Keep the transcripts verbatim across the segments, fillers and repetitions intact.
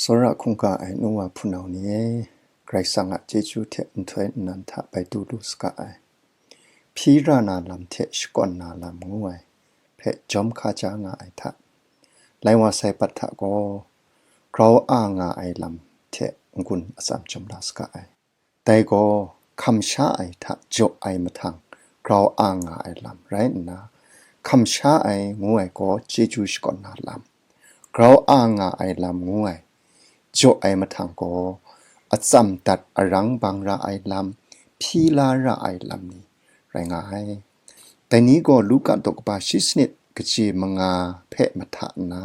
Tsawra hkungga ai nu wa hpunau ni e, Karai Kasang a chyeju hte nhtoi nnan hta bai du lu saga ai. Hpyi ra na lam hte shakawn na lam ngu ai hpe jawm hkaja nga ai hta, lai wa sai pat hta gaw, grau a nga ai lam hte n-gun atsam jawm la saga ai. Dai gaw, hkam sha ai hta jaw ai mahtang grau a nga ai lam rai nna, hkam sha ai ngu ai gaw chyeju shakawn na lam, grau a nga ai lam ngu ai, jaw ai mahtang gaw, atsam dat arang bang ra ai lam, hpyi la ra ai lam ni rai nga ai. Dai ni gaw Luka daw kaba shi sanit kaji manga hpe mahta nna,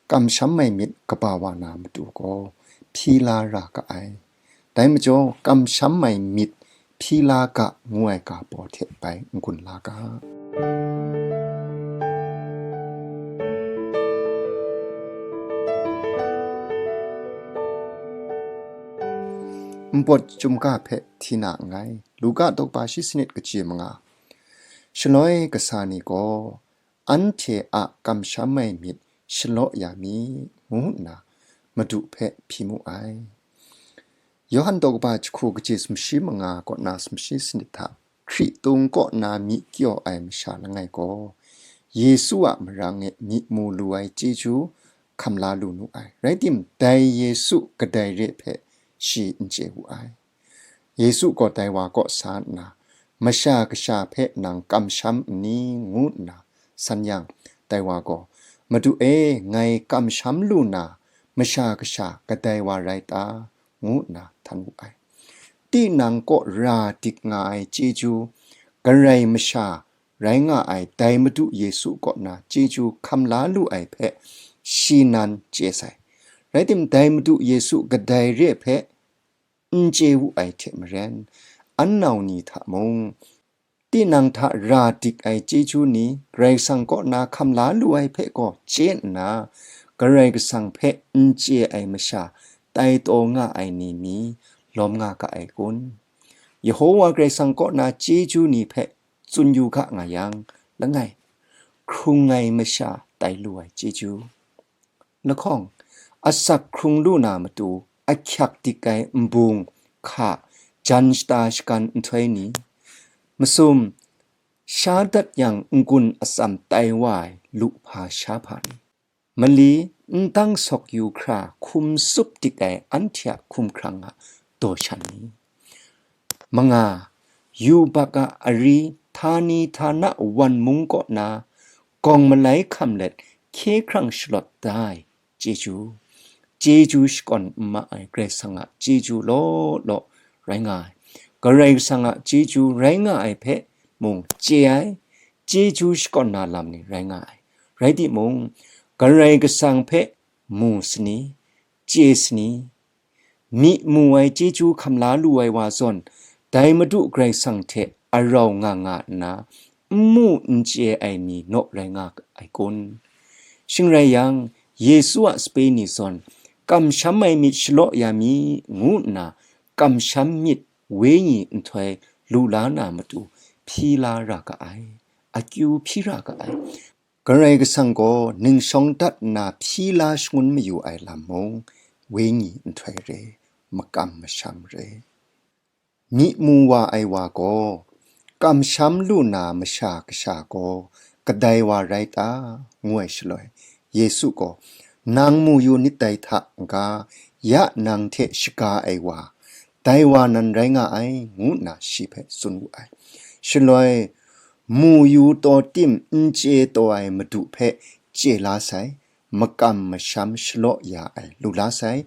kamsham ai myit kaba wa na matu gaw hpyi la ra ga ai. Dai majaw, kamsham ai myit hpyi la ga ngu ai ga baw hte bai n-gun la ga. Npawt chyum ga hpe hti na nngai. Luka daw kaba shi sanit kaji manga. Shaloi kasa ni gaw, anhte a kamsham ai myit shalaw ya mi, ngu nna Madu hpe hpyi mu ai. Yawhan daw kaba jahku kaji sumshi manga kaw na sumshi sanit hta, Hkritung kaw na myi kyaw ai masha langai gaw, Yesu a marang e myi mu lu ai chyeju hkam la lu nu ai. Rai tim, dai Yesu kadai re hpe shi n chye wu ai. Yesu gaw dai wa kaw sa nna, "Masha Kasha hpe nang kamsham n ni?" ngu nna san yang, dai wa gaw, "Madu e, ngai kamsham lu na Masha Kasha kadai wa rai ta?" ngu nna htan wu ai. Tinang kaw ra dik nga ai chyeju, Karai Masha rai nga ai dai Madu Yesu kaw na chyeju hkam la lu ai hpe shi nan chye sai. Rai tim, dai Madu Yesu kadai re hpe n chye wu ai hte maren, an nau ni hta mung, tinang hta ra dik ai chyeju ni, Karai Kasang kaw na hkam la lu ai hpe gaw chye nna, Karai Kasang hpe n chye ai masha tai taw nga ai ni mi lawm nga ga ai kun? Yehowa Karai Kasang kaw na chyeju ni hpe tsun yu ga nga yang, langai, hkrung ai masha tai lu ai chyeju. Lahkawng, asak hkrung lu na matu, ahkyak dik ai nbung, hka, jan shata shagan nhtoi ni, masum, sha dat yang n-gun atsam tai wa ai lu hpa sha hpa ni, mali, n dang sawk yu hkra hkum sup dik ai anhte a hkumhkrang a daw shan ni, manga, yubak a ari, htani htana wan mung kaw na, gawng malai hkam let hkye hkrang shalawt da ai chyeju, chyeju shakawn n ma ai Karai Kasang a chyeju law law rai nga ai. Karai Kasang a chyeju rai nga ai hpe mung chye ai, chyeju shakawn na lam ni rai nga ai. Rai timung, Karai Kasang hpe mu sani, chye sani, myi mu ai chyeju hkam la lu ai wa zawn, dai Madu Karai Kasang hte arau nga nga nna, n mu n chye ai ni naw rai nga ai kun? Shing rai yang, Yesu a sape ni zawn, kamsham ai myit shalaw ya mi, ngu nna, kamsham myit wenyi nhtoi lu la na matu hpyi la ra ga ai, akyu hpyi ra ga ai. Karai Kasang gaw ningshawng dat nna hpyi la shangun mayu ai lam mung, wenyi nhtoi re, makam masham re. Myi mu wa ai wa gaw, kamsham lu na Masha Kasha gaw kadai wa rai ta? ngu ai shaloi, Yesu gaw, "Nang mu yu nit dai hta n-ga, ya nang hte shaga ai wa, dai wa nan rai nga ai," ngu nna shi hpe tsun wu ai. Shaloi, mu yu taw tim n chye taw ai Madu hpe chye la sai, makam masham shalaw ya ai lu la sai,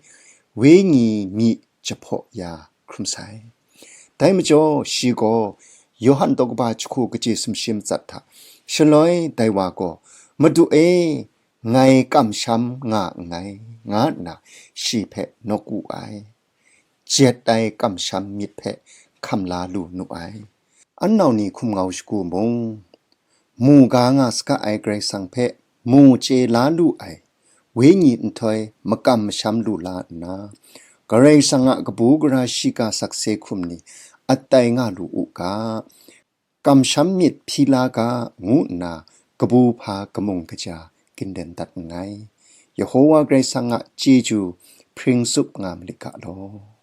wenyi myi jahpaw ya hkrum sai. Dai majaw, shi gaw Yawhan daw kaba jahku kaji sumshi matsat hta, shaloi dai wa gaw, "Madu e, ngai kamsham nga nngai," nga nna shi hpe nawk wu ai. Jet ai kamsham myit hpe hkam la lu nu ai. An nau ni hkum ngau shagu mung, mu ga nga saga ai Karai Kasang hpe mu chye la lu ai, wenyi nhtoi makam masham lu la nna, Karai Kasang a kabu gara shiga sakse hkum ni atai nga lu u ga, kamsham myit hpyi la ga, ngu nna kabu hpa kamung kaja ginden dat nngai. Yehowa Karai Kasang a chyeju hpring tsup nga malit ga law.